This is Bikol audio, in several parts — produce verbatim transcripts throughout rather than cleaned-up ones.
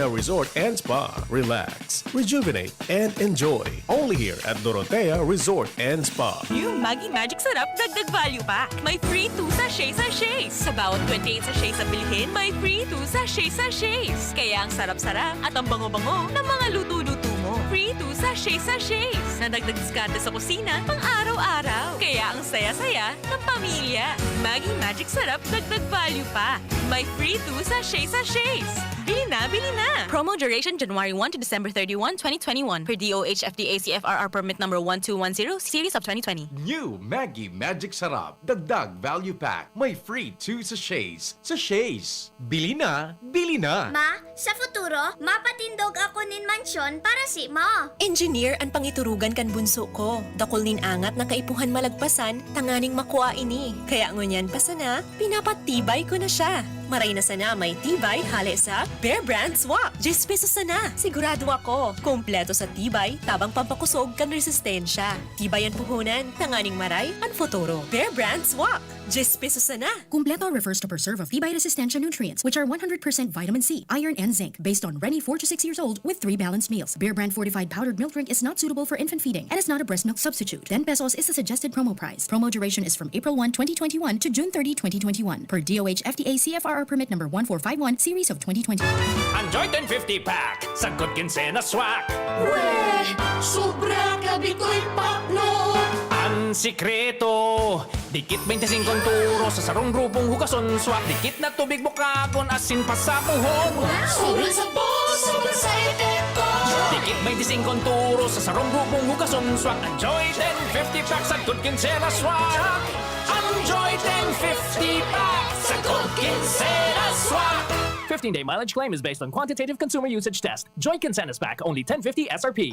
Resort and Spa. Relax, rejuvenate, and enjoy. Only here at Dorotea Resort and Spa. New Maggi Magic Sarap Dagdag Value Pack. May free two sachet-sachets. Sa bawat twenty-eight sachets na bilhin, may free two sachet-sachets. Kaya ang sarap-sarap at ang bango-bango ng mga luto-luto mo. Free two sachet-sachets. Nadagdag diskarte sa kusina pang araw-araw. Kaya ang saya-saya ng pamilya. Maggi Magic Sarap Dagdag Value Pack. May free two sachet-sachets. Bili na, bili na! Promo duration January one to December thirty-one, twenty twenty-one, per D O H F D A C F R R permit number one two one zero, series of twenty twenty. New Maggi Magic Sarap, Dagdag Value Pack, may free two sachets. Sachets! Bili na, bili na! Ma, sa futuro, mapatindog ako nin mansyon para si mo. Engineer an pangiturugan kan bunso ko. Dakul nin angat na kaipuhan malagpasan tanganing makua ini. Kaya ngunyan pa sana, pinapatibay ko na siya. Maray na sana may tibay hale sa Bear Brand Swak. Diyes pesos sana. Sigurado ako, kompleto sa tibay, tabang pampakosog kan resistensya. Tibay an puhunan, tanganing maray an futuro. Bear Brand Swak. Diyes pesos sana. Kumpleto refers to preserve of tibay resistensya nutrients, which are one hundred percent vitamin C, iron, and zinc, based on Reni four to six years old with three balanced meals. Bear Brand fortified powdered milk drink is not suitable for infant feeding and is not a breast milk substitute. Ten pesos is the suggested promo price. Promo duration is from April one, twenty twenty-one to June thirty, twenty twenty-one, per D O H F D A C F R R permit number one four five one, series of twenty twenty. Enjoy ten fifty pack, sagkod kinsenas swak! Weh! Sobra ka bitoy paklo! Ang sikreto, dikit twenty-five turos sa sarong grupong hugason swak, dikit na tubig bukagon, asin pasapuhon. Wow! Sobrang sabon, sobrang sa epekto! Dikit twenty-five turos sa sarong grupong hugason swak, Enjoy ten fifty pack, sagkod kinsenas swak! Enjoy ten fifty pack, sagkod kinsenas swak! Fifteen-day mileage claim is based on quantitative consumer usage test. Joy Kinsenas Pack, only ten fifty S R P.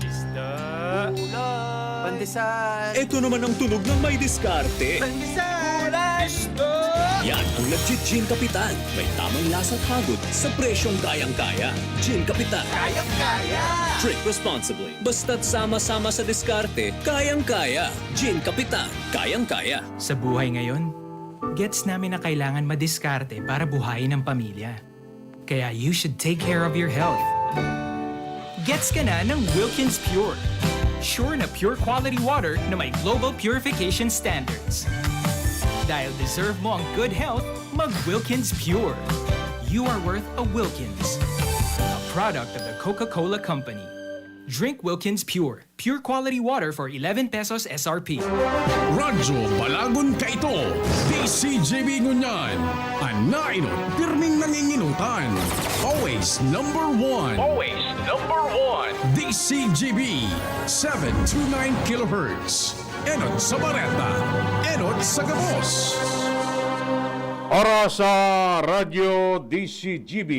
Pandesal. Ito naman ang tunog ng may diskarte. Pandesal. Yan ang nagji-Gin Kapitan. May tamang lasa at hagod sa presyong kayang-kaya. Gin Kapitan. Kayang-kaya. Drink responsibly. Basta't sama-sama sa diskarte, kayang-kaya. Gin Kapitan. Kayang-kaya. Sa buhay ngayon, gets namin na kailangan madiskarte para buhayin ang pamilya. Kaya you should take care of your health. Gets ka na ng Wilkins Pure. Sure na pure quality water na may global purification standards. Dahil deserve mo ang good health, mag Wilkins Pure. You are worth a Wilkins. A product of the Coca-Cola Company. Drink Wilkins Pure. Pure quality water for eleven pesos S R P. Radyo Balagon kaito, D C G B ngunyan. An naenot, pirming nanginginutan. Always number one. Always number one. D C G B, seven two nine kilohertz. Enot sa bareta, enot sa gabos. Oras sa Radyo D C G B.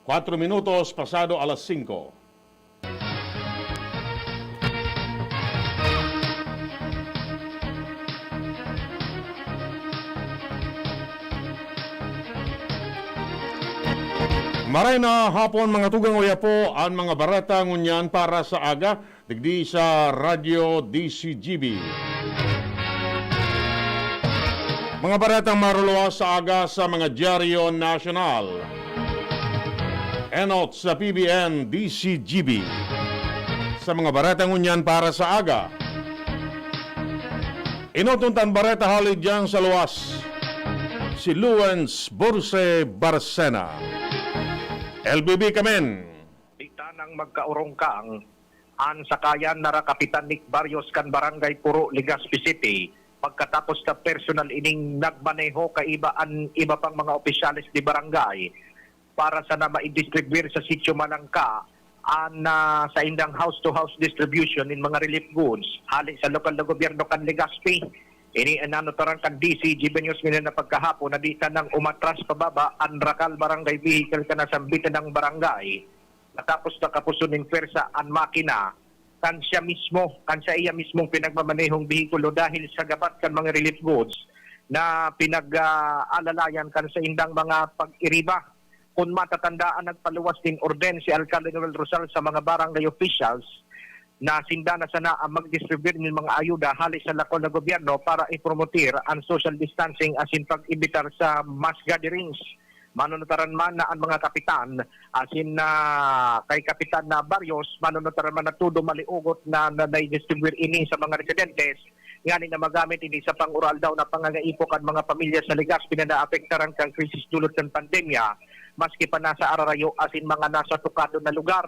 Cuatro minutos pasado alas singko. Maray na hapon, mga tugang, uya po an mga bareta ngunyan para sa aga. Digdi sa Radyo D C G B. Mga baretang maruluwas sa aga sa mga dyaryo nasyonal. Enot sa P B N D C G B. Sa mga bareta ngunyan para sa aga. Enot untan bareta hale diyan sa luwas. Si Luens Borse Barcena. L B B kamin. Di tanang magkaurong kang An sakayan na ra Kapitan Nick Barrios kan Barangay Puro, Legazpi City, pagkatapos na personal ining nagmaneho kaiba an iba pang mga opisyales de barangay para sana maidistribwir sa Sitio Malangka an, ah, saindang house-to-house distribution nin mga relief goods hale sa lokal na gobyerno kan Legazpi. Ini an nanotaran kan D C G B News Mindanao pagkahapon na di tanang umatras pababa an Racal Barangay Vehicle kan nasambitan nang barangay. Matapos na kapuson nin pwersa an makina, kan siya mismo, kan saiya mismong pinagmamanehong behikulo dahil sa gabat kan mga relief goods na pinag-aalalayan kan saindang mga pag-iriba. Kun matatandaan, nagpaluwas nin orden si Alcalde Noel Rosal sa mga barangay officials na sinda na sana ang magdistribute nin mga ayuda hale sa lokal na gobyerno para ipromotir ang social distancing asin pag-ebitar sa mass gatherings. Manunutaran man na an mga kapitan, asin na kay Kapitan na Barrios, manunutaran man na todo maliugot na, na naidistinguir ini sa mga residentes, ngani na magamit ini sa pang-uraal daw na pangangaipo kan mga pamilya sa Legazpi na naapektaran kan krisis dulot kan pandemya, maski pa nasa ararayo asin mga nasa tukado na lugar.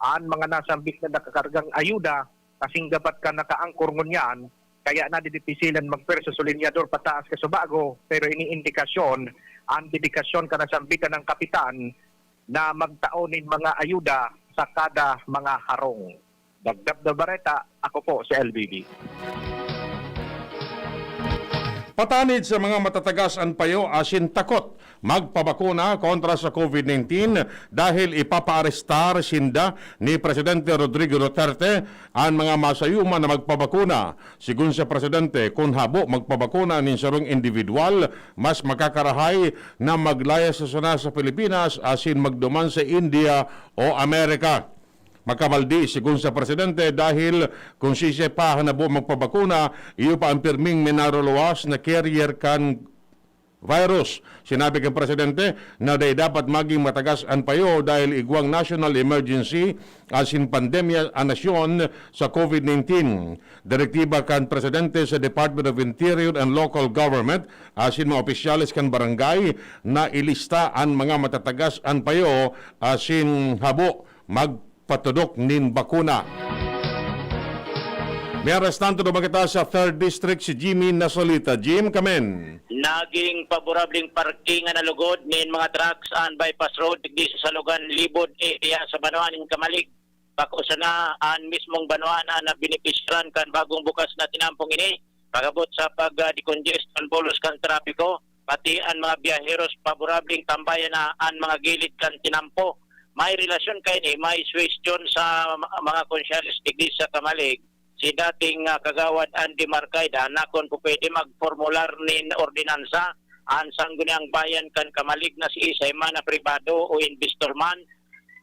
An mga nasambit na nakakargang ayuda, kasing gabat kan nakaangkor ngunyan, kaya nadidipisilan magpwersa sa linyador pataas ka subago, pero ini indikasyon, an dedikasyon kan nasambitan na kapitan na magtao nin mga ayuda sa kada mga harong. Dagdag na bareta, ako po si L B B. Patanid sa mga matatagas an payo asin takot magpabakuna kontra sa COVID nineteen dahil ipapaarestar sinda ni Presidente Rodrigo Duterte an mga masayuman na magpabakuna. Sigon sa Presidente, kun habo magpabakuna nin sarong individual, mas makakarahay na maglayas sana sa Pilipinas asin magduman sa India o Amerika. Makabaldi, sigon sa Presidente, dahil kun sisya pa an habo magpabakuna, iyo pa an pirming minaruluwas na carrier kan virus. Sinabi kan Presidente na dai dapat magin matagas an payo dahil igwang national emergency asin pandemya an nasyon sa COVID nineteen. Direktiba kan Presidente sa Department of Interior and Local Government asin mga opisyales kan barangay na ilista an mga matatagas an payo asin habo magpatudok nin bakuna. Mientras tanto, duman kita sa Third District, si Jimmy Nasolita. Jim, kamen. Naging paborableng parking an nalugod nin mga trucks an bypass road digdi sa Salugan Libod area sa banwaan nin Camalig. Bako sana an mismong banwaan an nabenepisyaran kan bagong bukas na tinampong ini, pag-abot sa pag-decongest kan bulos kan trapiko, pati an mga biyaheros paborableng tambayan na an mga gilid kan tinampo. May relasyon kaini, may suwestiyon sa ma-, mga konsyales digdi sa Camalig, si dating, ah, Kagawad Andy Marcaida, na kun po pwede magformular nin ordinansa an Sangguniang Bayan kan Camalig na si isay man na pribado o investor man,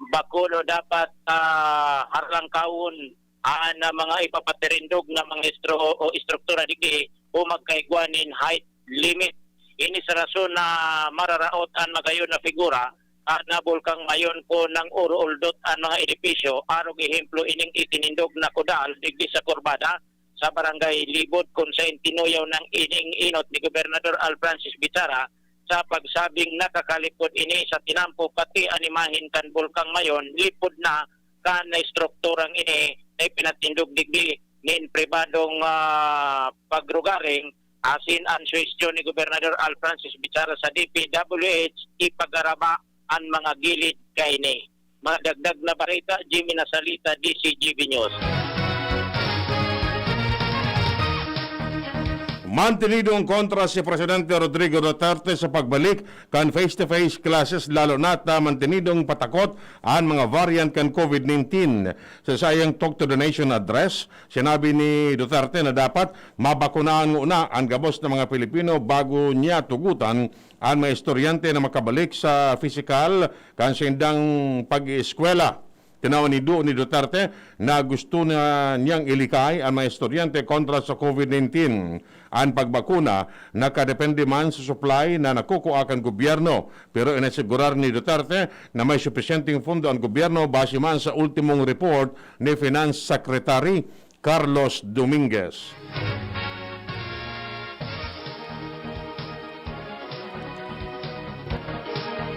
bako dapat, ah, harlangkawon an, ah, mga ipapatirindog na mga estro-, o estruktura digdi o magkaigwa nin height limit. Ini sa rason na mararaot an magayon na figura at nabulkang mayon kun nang uruuldot an mga edipisyo, arog ehemplo ining itinindog na kudal digdi sa kurbada sa Barangay Libod, kun saen tinuyaw nang ining inot ni Gobernador Al Francis Bichara sa pagsabing nakakalipod ini sa tinampo, pati an imahen kan Bulkang Mayon lipod na kan estrukturang ini na ipinatindog digdi nin pribadong, ah, pagrugaring, asin an suwestiyon ni Gobernador Al Francis Bichara sa D P W H ipagaraba an mga gilid kaini. Mga dagdag na bareta, Jimmy Nasalita, D C G B News. Mantinidong kontra si Presidente Rodrigo Duterte sa pagbalik kan face-to-face classes, lalo na ta mantinidong patakot an mga variant kan COVID nineteen. Sa saiyang Talk to the Nation address, sinabi ni Duterte na dapat mabakunahan nguna an gabos na mga Pilipino bago niya tugutan an mga estudyante na makabalik sa pisikal kan saindang pag-eeskwela. Tinawan nido ni Duterte na gusto na niyang ilikay an mga estudyante kontra sa COVID nineteen. An pagbakuna nakadepende man sa supply na nakukua kan gobyerno, pero inasigurar ni Duterte na may supisyenteng pondo an gobyerno base man sa ultimong report ni Finance Secretary Carlos Dominguez.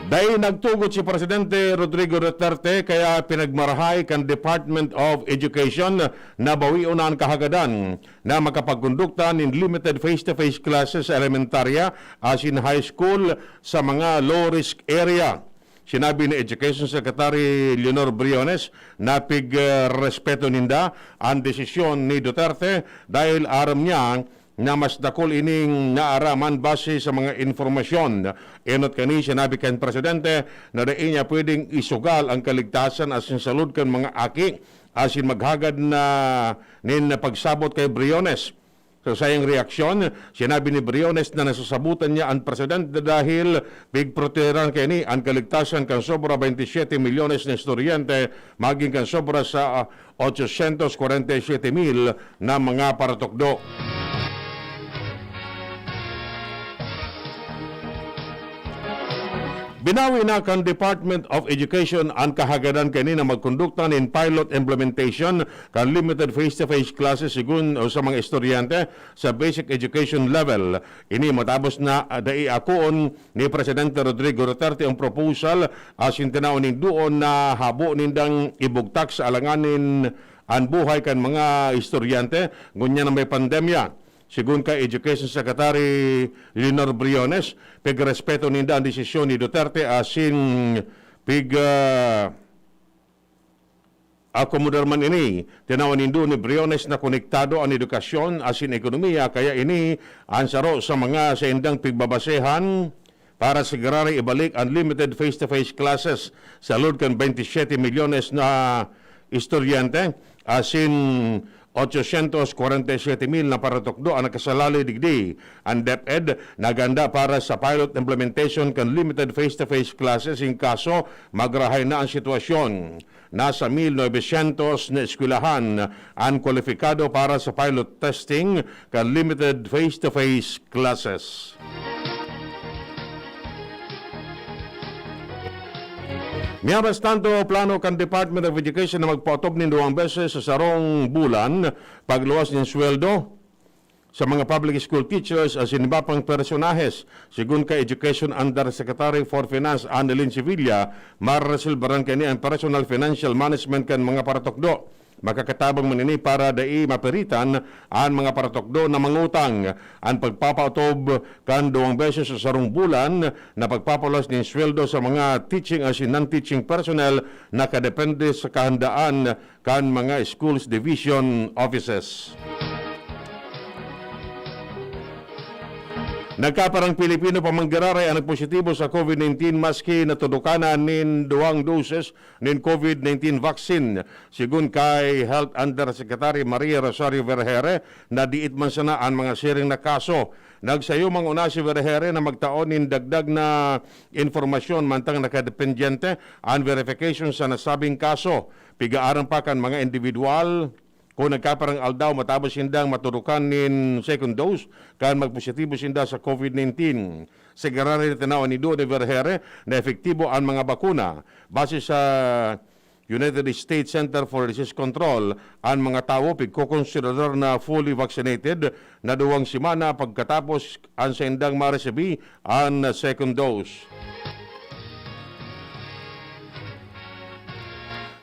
Dai nagtugot si Presidente Rodrigo Duterte, kaya pinagmarahay kan Department of Education na bawion na an kahagadan na makapagkondukta nin limited face-to-face classes sa elementarya asin high school sa mga low-risk area. Sinabi ni Education Secretary Leonor Briones na pig-, eh, respeto ninda an desisyon ni Duterte dahil aram niya na mas dakul ining naaraman base sa mga impormasyon. Enot kani, sinabi kan Presidente na dai niya pwedeng isugal ang kaligtasan asin salud kan mga aki asin maghagad na nin pagsabot kay Briones. Sa saiyang reaksyon, sinabi ni Briones na nasasabotan niya an presidente dahil pigproteheran kaini an kaligtasan kan sobra baynte siyete milyones na estudyante magin kan sobra sa, ah, otsosyentos kwarenta y siyete mil na mga paratukdo. Binawi na kan Department of Education an kahagadan kaini na magkondukta nin pilot implementation kan limited face-to-face classes segun o sa mga estudyante sa basic education level. Ini matapos na, ah, dai akoon ni Presidente Rodrigo Duterte ang proposal asin tinaw nin duon na habo nindang ibugtak sa alanganin an buhay kan mga estudyante ngunyan na may pandemya. Segun kay Education Secretary Leonor Briones, pigrespeto ninda an desisyon ni Duterte asin pig, ah, akomodar man ini. Tinawan nindo ni Briones na konektado an edukasyon asin ekonomiya, kaya ini an saro sa mga saindang pigbabasehan para sa giraray ibalik an limited face-to-face classes sa load kan twenty-seven milyones na estudyante, asin otosyentos kwarenta y siyete mil na paratukdo an nakasalalay digdi. An DepEd naganda para sa pilot implementation kan limited face-to-face classes in kaso magrahay na an sitwasyon. Nasa mil novecientos na eskwelahan an kwalipikado para sa pilot testing kan limited face-to-face classes. Mientras tanto, plano kan Department of Education na magpaotob nin duwang beses sa sarong bulan pagluwas nin sweldo sa mga public school teachers asin iba pang personahes, segun kay Education Undersecretary for Finance Annalyn Sevilla. Maresolbaran kani an personal financial management kan mga paratukdo. Makakatabang man ini para dai mapiritan an mga paratukdo na mangutang. An pagpapaotob kan duwang beses sa sarong bulan na pagpapaluwas nin sweldo sa mga teaching asin non-teaching personnel nakadepende sa kahandaan kan mga schools division offices. Nagkaparang Pilipino pa man giraray ang nagpositibo sa COVID nineteen maski natudukan na nin duwang doses nin COVID nineteen vaccine. Segun kay Health Undersecretary Maria Rosario Vergeire, nadiit man sana an mga siring na kaso. Nagsayo manguna si Vergeire na magtao nin dagdag na impormasyon mantang nakadependyente an verification sa nasabing kaso. Pigaaram pa kan mga individual kung nagkaparang aldaw matapos sindang maturukan nin second dose kan magpositibo sinda sa COVID nineteen. Sa giraray na tinawan nindo ni Vergeire na epektibo an mga bakuna. Base sa United States Center for Disease Control, an mga tawo pigkokonsiderar na fully vaccinated na duwang semana pagkatapos an saindang maresibi an second dose.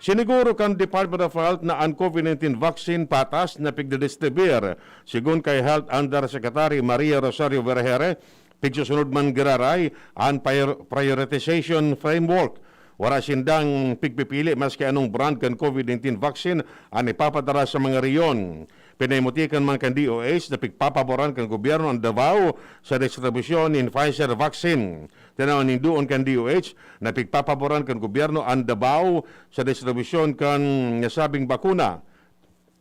Siniguro kan Department of Health na an COVID nineteen vaccine patas na pigdidistribir. Segun kay Health Undersecretary Maria Rosario Vergeire, pigsusunod man giraray an prior-, prioritization framework. Wara sindang pigpipili maski anong brand kan COVID nineteen vaccine an ipapadara sa mga rehiyon. Pinaimutikan man kan D O H na pigpapaboran kan gobyerno an Davao sa distribusyon nin Pfizer vaccine. Tinawan nin duon kan D O H na pigpapaboran kan gobyerno an Davao sa distribusyon kan nasabing bakuna.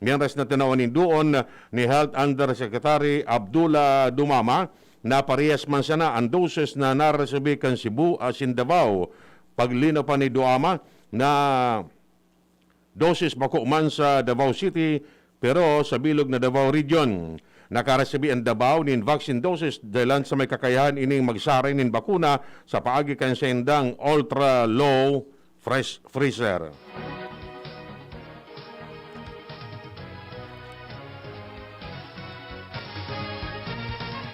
Mientras na tinawan nin duon ni Health Undersecretary Abdullah Dumama na parehas man sana an doses na naresibi kan Cebu asin Davao. Paglinaw pa ni Duama na doses bako man sa Davao City, pero sa bilog na Davao Region. Nakaresibi an Davao nin vaccine doses dahelan sa may kakayahan ining magsaray nin bakuna sa paagi kan saindang ultra-low fresh freezer.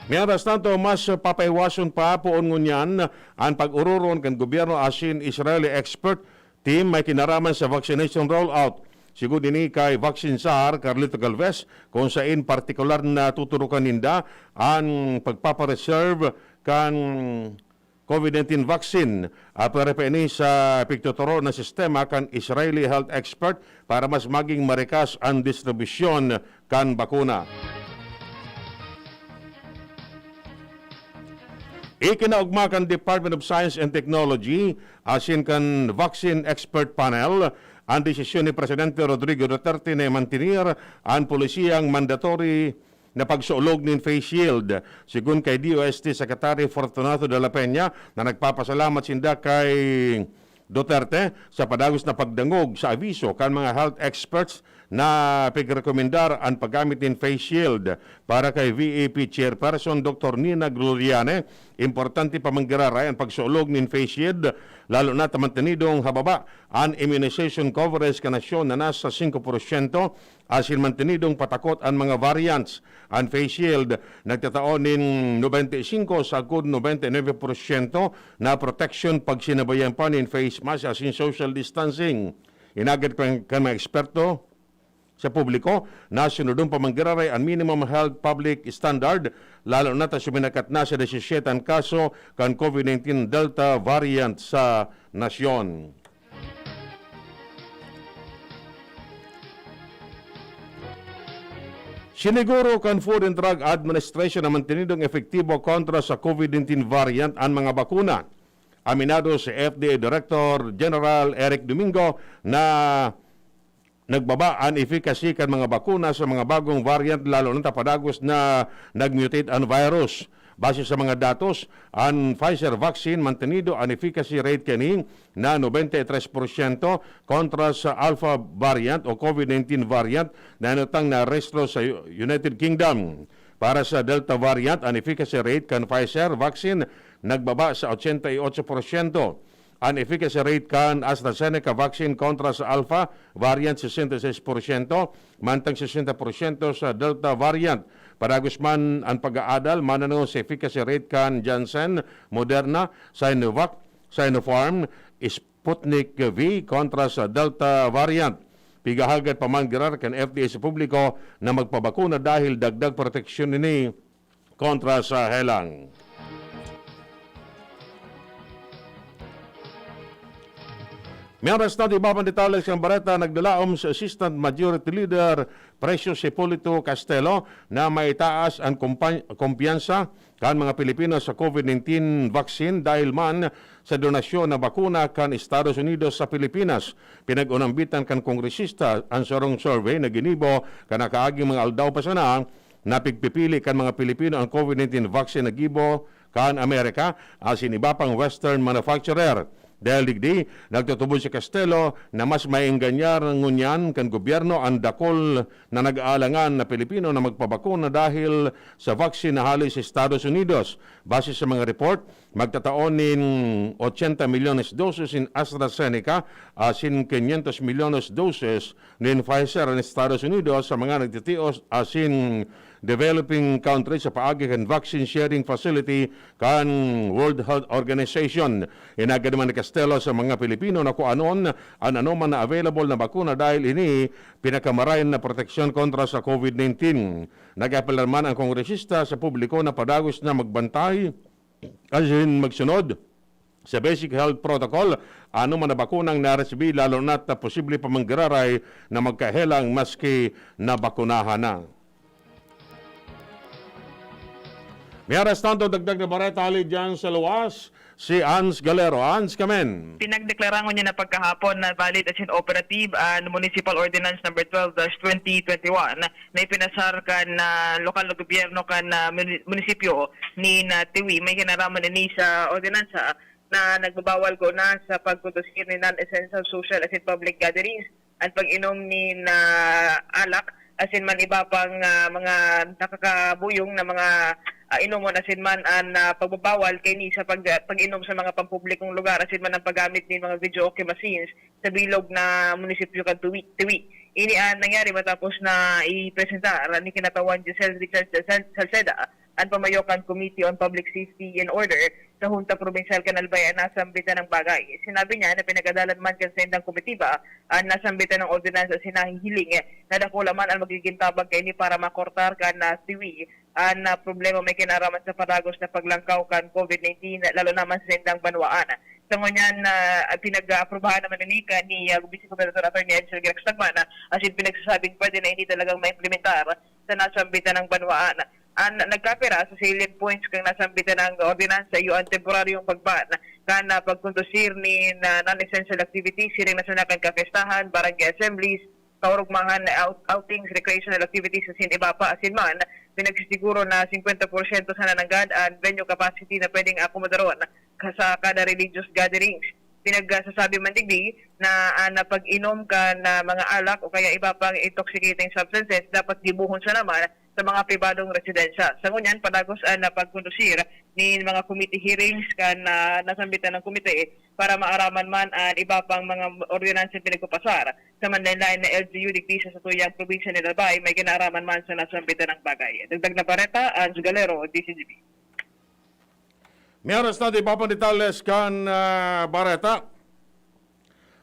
Mientras tanto, mas papaiwason pa poon ngunyan an pag-ororon kan gobyerno asin Israeli expert team may kinaraman sa vaccination rollout. Sigud ini kay Vaccine Czar Carlito Galvez, kung sain partikular na tuturukan ninda an pagpapareserve kan COVID nineteen vaccine. Apwera pa ini sa pigtuturo na sistema kan Israeli health expert para mas maging marikas an distribusyon kan bakuna. Ikinaogma kan Department of Science and Technology asin kan Vaccine Expert Panel an desisyon ni Presidente Rodrigo Duterte na mantener an polisiyang mandatory na pagsulog nin face shield. Segun kay D O S T Secretary Fortunato de la Peña na nagpapasalamat sinda kay Duterte sa padagos na pagdangog sa abiso kan mga health experts na pigrekomendar an paggamit nin face shield. Para kay V A P Chairperson Doktor Nina Gloriane, Importante pa man giraray an pagsulog nin face shield, lalo na ta mantenidong hababa an immunization coverage kan nasyon na nasa singko porsyento, asin mantenidong patakot an mga variants. An face shield nagtatao nin nobenta y singko sagkod nobenta y nuebe porsyento na proteksyon pag sinabayan pa nin face mask asin social distancing. Inagad kan, kan mga eksperto sa publiko na sunodon pa man giraray an minimum health public standard, lalo na ta suminakat na sa disisiete an kaso kan COVID nineteen Delta variant sa nasyon. Siniguro kan Food and Drug Administration na mantenidong epektibo kontra sa COVID nineteen variant an mga bakuna. Aminado si F D A Director General Eric Domingo na nagbaba an efficacy kan mga bakuna sa mga bagong variant, lalo na ta padagos na nag-mutate an virus. Base sa mga datos, an Pfizer vaccine mantenido an efficacy rate kani na nobenta y tres porsyento kontra sa Alpha variant o COVID nineteen variant na inutang na rehistro sa United Kingdom. Para sa Delta variant, an efficacy rate kan Pfizer vaccine nagbaba sa ochenta y ocho porsyento. An efficacy rate kan AstraZeneca vaccine kontra sa Alpha variant, sesenta y seis porsyento, mantang sesenta porsyento sa Delta variant. Padagos man an pag-aadal mananong sa efficacy rate kan Janssen, Moderna, Sinovac, Sinopharm, Sputnik V kontra sa Delta variant. Pigahagad pa man giraray kan F D A sa publiko na magpabakuna dahil dagdag proteksyon ini kontra sa helang. Mientras tanto, iba pang detalye sa bareta, nagdalaom si Assistant Majority Leader Precious Hipolito Castelo na maitaas an kumpa-, kumpiyansa kan mga Pilipino sa COVID nineteen vaccine dahil man sa donasyon na bakuna kan Estados Unidos sa Pilipinas. Pinag-unambitan kan kongresista an sarong survey na ginibo kan nakaaging mga aldaw pa sana na pigpipili kan mga Pilipino an COVID nineteen vaccine na gibo kan Amerika asin iba pang Western manufacturer. Dahil digdi, nagtutubod si Castelo na mas maenganyar ngunyan kan gobyerno an dakul na nag-aalangan na Pilipino na magpabakuna dahil sa vaccine na hale sa Estados Unidos. Base sa mga report, magtatao nin ochenta milyones doses in AstraZeneca asin quinientos milyones doses nin Pfizer an Estados Unidos sa mga nagtitios asin developing countries sa paagi kan vaccine sharing facility kan World Health Organization. Inagad naman ni Castelo sa mga Pilipino na kuanon an anoman na available na bakuna dahil ini pinakamarayo na proteksyon kontra sa COVID nineteen. Nag-apel naman ang kongresista sa publiko na padagos na magbantay asin magsunod sa basic health protocol, anoman na bakunang naresibi, lalo na't posible pa man giraray na magkahelang maski nabakunahan na. Mientras tanto, dagdag na bareta hali dyan sa luwas, si Ans Galero. Ans, kamen. Pinagdeklara ngunyan na pagkahapon na valid asin operative an Municipal Ordinance Number twelve dash twenty twenty-one na ipinasar kan, ah, lokal na gobyerno kan, ah, muni-, munisipyo nin, ah, Tiwi. May kinaraman ini sa ordinansa na nagbabawal ko na sa pagkondusir nin non-essential social asin public gatherings, an pag-inom nin, ah, alak, asin man iba pang, ah, mga nakakabuyong na mga, ah, inomon, asin man an, ah, pagbabawal kaini sa pag-, pag-inom sa mga pampublikong lugar, asin man ang paggamit nin mga videoke machines sa bilog na munisipyo kan Tuwi-, Tiwi. Ini an nangyari matapos na ipresentar ni Kinatawan Giselle Richard Sal-, Salceda, an pamayo kan Committee on Public Safety and Order sa Hunta Probinsyal kan Albay an nasambitan ng bagay. Sinabi niya na pinag-adalan man kan saindang komitiba an nasambitan ng ordinansa asin nahihiling na dakula man an magiging tabang kaini para makortar kan, ah, Tiwi an, ah, problema may kinaraman sa padagos na paglangkaw kan COVID nineteen, lalo na man sa saindang banwaan. Sa ngunyan, ah, pinag-aaprubahan naman ini kan ni, ah, Vice Gobernador Attorney Edsel Grex Tagman, ah, asin pinagsasabing pwede na ini talagang maimplementar sa nasambitan ng banwaan. An nagkapira sa salient points kan nasambitan ng ordinansa iyo an temporaryong pag-ban kan, ah, pagkondusir nin, ah, non-essential activities, siring na sana kan kapyestahan, barangay assemblies, kaurugmahan na out-, outings, recreational activities, asin iba pa. Asin man, pinagsisiguro na singkwenta porsyento sana nanggad an venue capacity na pwedeng akomodaron ka-, sa kada religious gatherings. Pinagsasabi man digdi na an pag-inom kan, ah, mga alak o kaya iba pang intoxicating substances dapat gibohon sana man sa mga pribadong residensya. Sa ngunyan, padagos an, ah, pagkondusir nin mga committee hearings kan, ah, nasambitan ng komite para maaraman man an iba pang mga ordinansya pinagpapasar sa manlaen-laen na L G U digdi sa satuyang probinsya ni Albay, may kinaaraman man sa nasambitan ng bagay. Dagdag na bareta, Ange Galero, D Z G B. May oras na, di ba pang detalles kan, ah, bareta?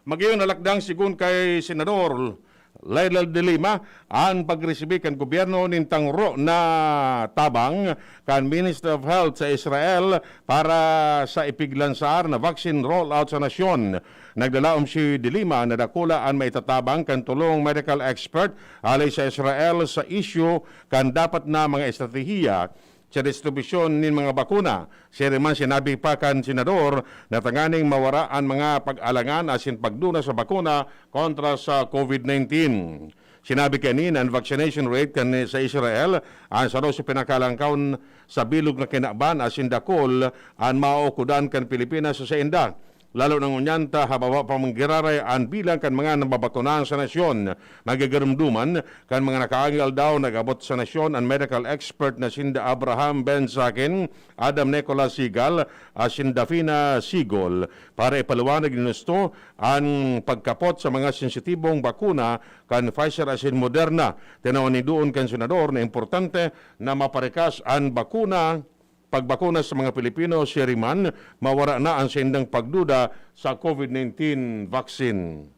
Magayon na lakdang, segun kay Senador Leila de Lima, an pagresibi kan gobyerno nin tangro na tabang kan Minister of Health sa Israel para sa ipiglansar na vaccine rollout sa nasyon. Nagdalaom si de Lima na dakula an maitatabang kan tulong medical expert hali sa Israel sa isyu kan dapat na mga estratehiya sa distribusyon nin mga bakuna. Siya naman, sinabi pa kan senador na tanganing mawara an mga pag-alangan asin pagduna sa bakuna kontra sa COVID nineteen. Sinabi kaini na an vaccination rate kan sa Israel an saro sa pinakalangkaw sa bilog na kinaban asin dakul an maokodan kan Pilipinas sa sainda. Lalo na ngunyan ta hababa pa man giraray an bilang kan mga nababakunahan sa nasyon. Magigarumduman kan mga nakaaging aldaw, nag-abot sa nasyon an medical expert na sinda Abraham Ben Sakin, Adam Nicolas Sigal, asin Dafina Sigol para ipaliwanag nin husto an pagkapot sa mga sensitibong bakuna kan Pfizer asin Moderna. Tinawan nin duon kan senador na importante na maparekas an bakuna pagbakuna sa mga Pilipino, siring man, mawara na an saindang pagduda sa COVID nineteen vaccine.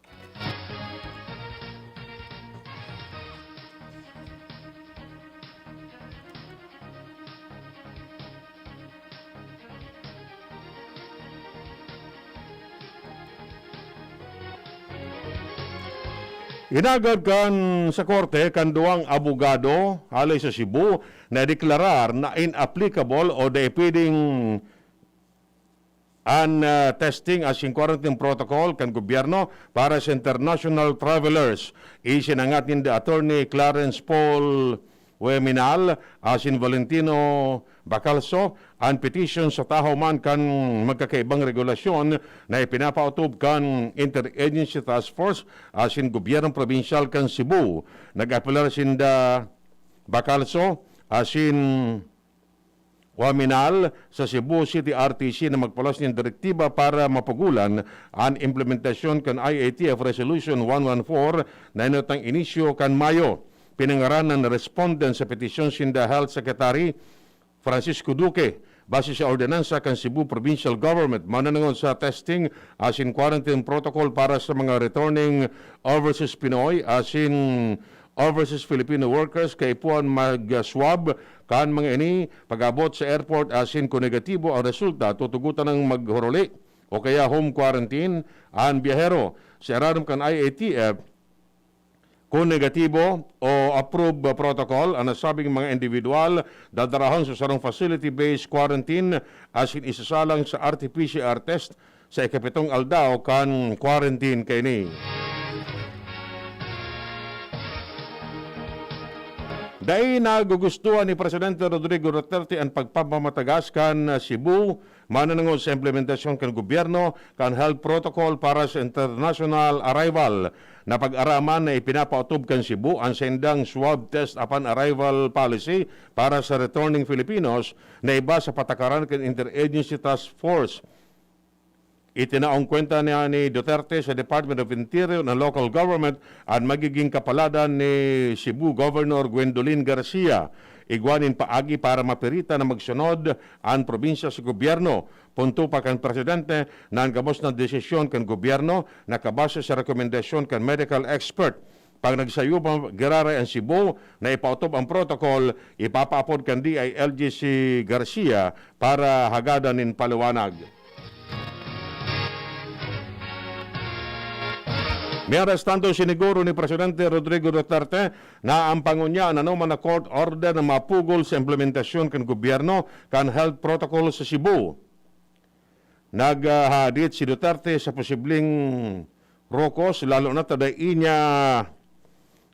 Inagad kan sa korte kan duwang abogado hale sa Cebu na deklarar na inapplicable o dai pwedeng an, ah, testing asin quarantine protocol kan gobyerno para sa international travelers. Isinangat ninda Attorney Clarence Paul Hueminal asin Valentino Bacalso an petisyon sa tahaw man kan magkakaibang regulasyon na ipinapaotob kan Interagency Task Force asin Gobyernong Probinsyal kan Cebu. Nag-apelar sinda Bacalso asin Hueminal sa Cebu City R T C na magpalos nin direktiba para mapugolan an implementasyon kan I A T F Resolution one one four na inutang inisyu kan Mayo. Pinangaranan na respondent sa petisyon sinda Health Secretary Francisco Duque. Base sa ordinansa kan Cebu Provincial Government, mananangod sa testing asin quarantine protocol para sa mga returning overseas Pinoy asin overseas Filipino workers, kaipuhan mag-swab kan mga ini pag-abot sa airport asin kun negatibo ang resulta, tutugotan ng maghuruli o kaya home quarantine an biyahero. Sa irarom kan I A T F, kun negatibo o approved protocol an nasabing mga individual, dadarahon sa sarong facility-based quarantine asin isasalang sa R T P C R test sa ikapitong aldaw kan quarantine kaini. Dai nagugustuhan ni Presidente Rodrigo Duterte an pagpapamatagas kan Cebu mananangod sa implementasyon kan gobyerno kan health protocol para sa international arrival. Napag-araman na ipinapaotob kan Cebu an saindang swab test upon arrival policy para sa returning Filipinos na iba sa patakaran kan Interagency Task Force. Itinaong kwenta niya ni Duterte sa Department of Interior and Local Government an magiging kapaladan ni Cebu Governor Gwendolyn Garcia. Igwa nin paagi para mapiritan na magsunod an probinsya sa gobyerno. Punto pa kan presidente na an gabos na desisyon kan gobyerno nakabase sa rekomendasyon kan medical expert. Pag nagsayo pa giraray an Cebu na ipaotob ang protocol, ipapaapod kan D I L G si Garcia para hagadan nin paliwanag. Mientras tanto, siniguro ni Presidente Rodrigo Duterte na ang pangunya an anoman na court order na mapugol sa implementasyon kan gobyerno kan health protocol sa Cebu. Naghahadit si Duterte sa posibleng rokos, lalo na ta dai niya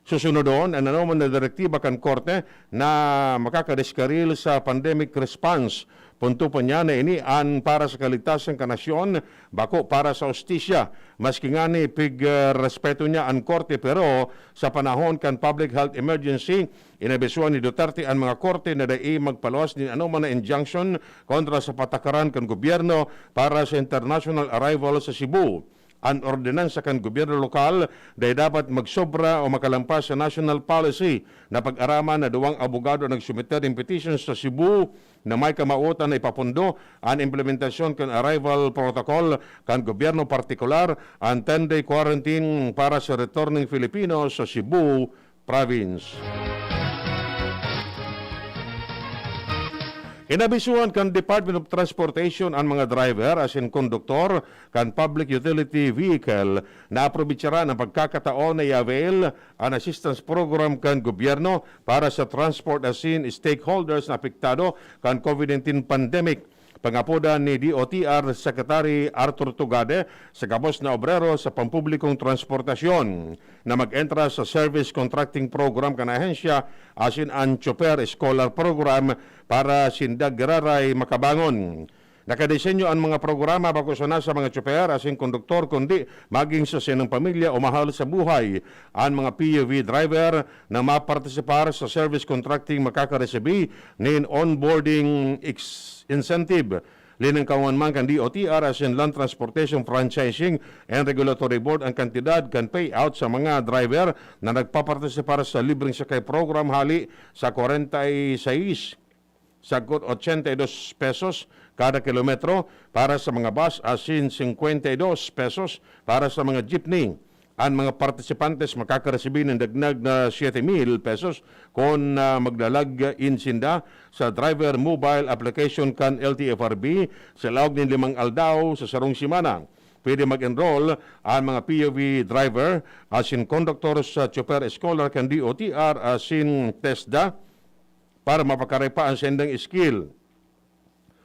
susunodon an anoman na direktiba kan korte na makakadeskaril sa pandemic response. Punto pa niya na ini an para sa kaligtasan kan nasyon, bako para sa hustisya. Maski ngani pig, ah, respeto niya an korte, pero sa panahon kan public health emergency, inabisuhan ni Duterte an mga korte na dai magpaluwas nin anoman na injunction kontra sa patakaran kan gobyerno para sa international arrival sa Cebu. An ordinansa kan gobyerno lokal dai dapat magsobra o makalampas sa national policy. Napag-araman na duwang abogado ang nagsumiter nin petition sa Cebu na may kamawotan na ipapundo an implementasyon kan arrival protocol kan gobyerno, partikular an ten-day quarantine para sa returning Filipino sa Cebu Province. Inabisuhan kan Department of Transportation an mga driver asin konduktor kan public utility vehicle na aprobetsaran an pagkakataon na i-avail an assistance program kan gobyerno para sa transport asin stakeholders na apektado kan COVID nineteen pandemic. Pangapodan ni D O T R Secretary Arthur Tugade sa gabos na obrero sa pampublikong transportasyon na mag-entra sa service contracting program kan ahensya asin an Chopper Scholar Program para sinda giraray makabangon. Nakadesenyo an mga programa bako sana sa mga tsoper asin konduktor, kundi magin sa sinong pamilya o mahal sa buhay. An mga P U V driver na mapartisipar sa service contracting makakaresibi nin onboarding ex-, incentive. Linangkawan man kan D O T R asin Land Transportation Franchising and Regulatory Board an kantidad kan payout sa mga driver na nagpapartisipar sa libreng sakay program hali sa kwarenta y seis sagkod ochenta y dos pesos kada kilometro para sa mga bus asin singkwenta y dos pesos para sa mga jeepney. An mga partisipantes makakaresibi nin dagnag na siete mil pesos kun, ah, maglalag-in sinda sa driver mobile application kan L T F R B sa laog nin limang aldaw sa sarong semana. Pwede mag-enroll an mga P U V driver asin conductor sa Chopper Scholar kan D O T R asin TESDA para mapakaray pa an saindang skill.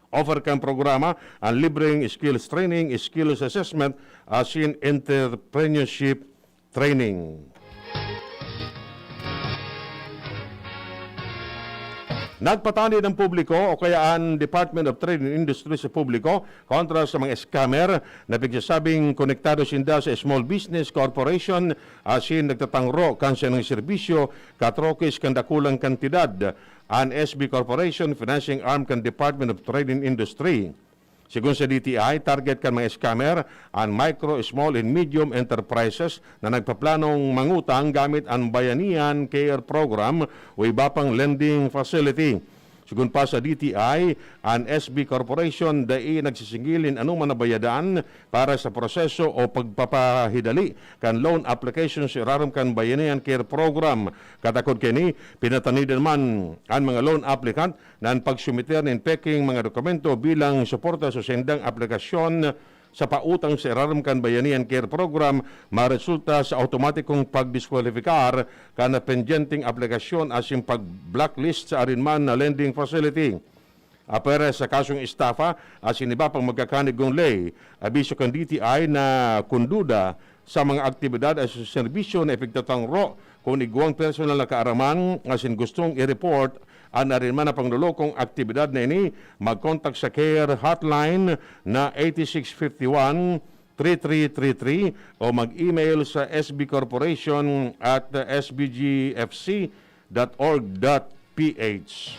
Offer kan programa an libreng skills training, skills assessment, asin entrepreneurship training. Nagpatanid ang publiko o kaya an Department of Trade and Industry sa publiko kontra sa mga scammer na pigsasabing konektado sinda sa Small Business Corporation asin nagtatangro kan saindang serbisyo, katrokis kan dakulang kantidad. An S B Corporation, financing arm kan Department of Trade and Industry. Sigon sa D T I, target kan mga scammer an micro, small and medium enterprises na nagpaplanong mangutang gamit an Bayanihan Care Program o iba pang lending facility. Sigon pa sa D T I, an S B Corporation dai nagsisingil nin anoman na bayadan para sa proseso o pagpapahidali kan loan application sa irarom kan Bayanihan Care Program. Katakod kaini, pinatanidan man an mga loan applicant na an pagsumiter nin peking mga dokumento bilang suporta sa saindang aplikasyon sa pautang sa irarom kan Bayanihan Care Program maresulta sa awtomatikong pagdiskwalipikar kan pendyenteng aplikasyon asin pag-blacklist sa arin man na lending facility. Apwera sa kasong estafa asin iba pang magkakanigong ley, abiso kan D T I na kun duda sa mga aktibidad asin serbisyo na ipigtatangro kun igwang personal na kaaraman asin gustong i-report an arin man na panglolokong aktibidad na ini, mag-contact sa care hotline na eight six five one, three three three three o mag-email sa S B corporation at S B G F C dot org dot P H.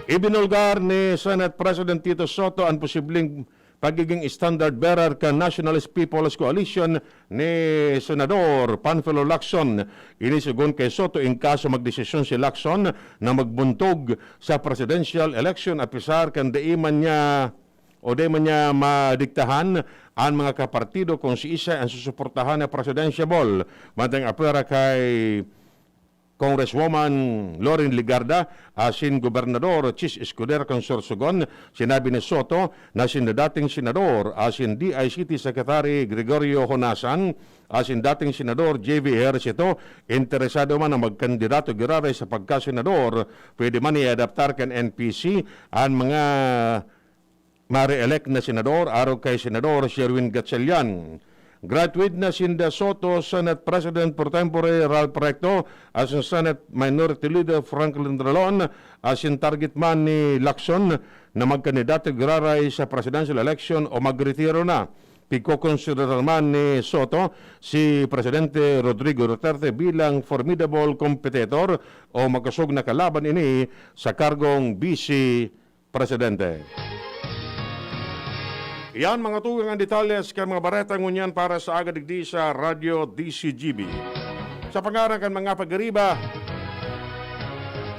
Ibinulgar ni Senate President Tito Sotto an posibleng pagiging standard bearer kan Nationalist People's Coalition ni Senador Panfilo Lacson. Ini sigon kay Sotto, in kaso magdesisyon si Lacson na magbuntog sa presidential election, apisar kan dai man niya o dai man niya madiktahan an mga kapartido kung siisay an susuportahan na presidentiable. Mantang apwera kay Congresswoman Loren Legarda asin Gobernador Chiz Escudero kan Sorsogon, sinabi ni Sotto na sinda dating senador asin D I C T Secretary Gregorio Honasan asin dating senador J V Ejercito interesado man na magkandidato giraray sa pagkasenador. Pwede man iadaptar kan N P C an mga mare-elect na senador arog kay Senador Sherwin Gatchalian. Graduate na sinda Soto, Senate President pro tempore Ralph Recto, asin Senate Minority Leader Franklin Drilon, asin target man ni Lacson na magkandidato giraray sa presidential election o magretiro na. Pigkokonsiderar man ni Soto si Presidente Rodrigo Duterte bilang formidable competitor o makosog na kalaban ini sa kargong Vice Presidente. Iyan, mga tugang, ang detalye sa mga bareta ngunyan para sa aga digdi sa Radyo D C G B. Sa pangaran kan mga pagiriba,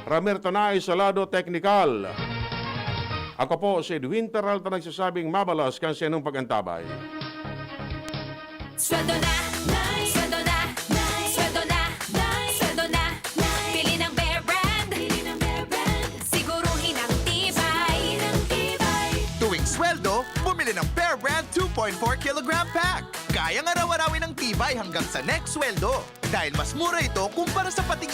Ramirto Nai sa lado teknikal. Ako po si Edwin Peralta, nagsasabing mabalos kan sa inyong pag-antabay. Sweldo na, Nay! Sweldo na, Nay! Sweldo na, Nay! Sweldo na, Nay! Pili ng Bear Brand! Pili ng Bear Brand! Siguruhin ang tibay! Ang tibay! Tuwing sweldo, bumili ng Bear Brand two point four kilogram pack. Kayang araw-arawin ang tibay hanggang sa next sweldo. Dahil mas mura ito kumpara sa pating